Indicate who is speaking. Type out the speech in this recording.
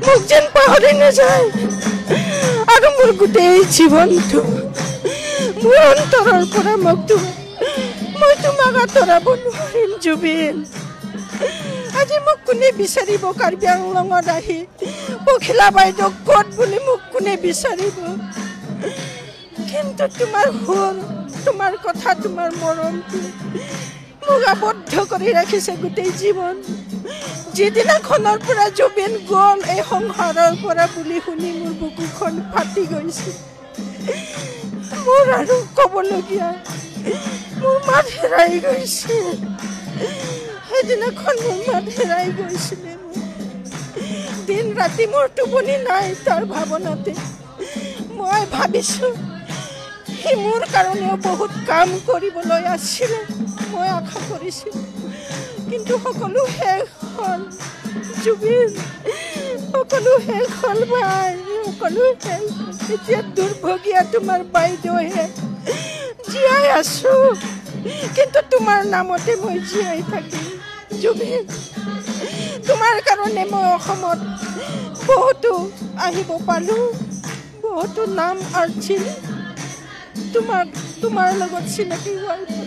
Speaker 1: মোক যেন পাহৰি নাযায়। আৰু মোৰ গোটেই জীৱনটো মোৰ অন্তৰৰ পৰা মোক মই তোমাক আঁতৰাব নোৱাৰিম জুবিন। আজি মোক কোনে বিচাৰিব কাৰ্বি আংলঙত আহি পখিলা বাইদেউ ক'ত বুলি মোক কোনে বিচাৰিব? কিন্তু তোমাৰ সুৰ, তোমাৰ কথা, তোমাৰ মৰমটো মোক আবদ্ধ কৰি ৰাখিছে গোটেই জীৱন। যিদিনাখনৰ পৰা জুবিন গ'ল এই সংসাৰৰ পৰা বুলি শুনি মোৰ বুকুখন ফাটি গৈছে। মোৰ আৰু ক'বলগীয়া মোৰ মাত হেৰাই গৈছে। সেইদিনাখন মোৰ মাত হেৰাই গৈছিলে। মোৰ দিন ৰাতি মোৰ টোপনি নাই তাৰ ভাৱনাতে। মই ভাবিছোঁ সি মোৰ কাৰণেও বহুত কাম কৰিবলৈ আছিলে, মই আশা কৰিছিলোঁ, কিন্তু সকলো শেষ হ'ল জুবিন, সকলো শেষ হ'ল ভাই, সকলো শেষ। এতিয়া দুৰ্ভগীয়া তোমাৰ বাইদেউহে জীয়াই আছোঁ, কিন্তু তোমাৰ নামতে মই জীয়াই থাকিম জুবিন। তোমাৰ কাৰণে মই অসমত বহুতো আহিব পালোঁ, বহুতো নাম আৰ্জিল তোমাৰ লগত চিনাকি হোৱাৰ পৰা।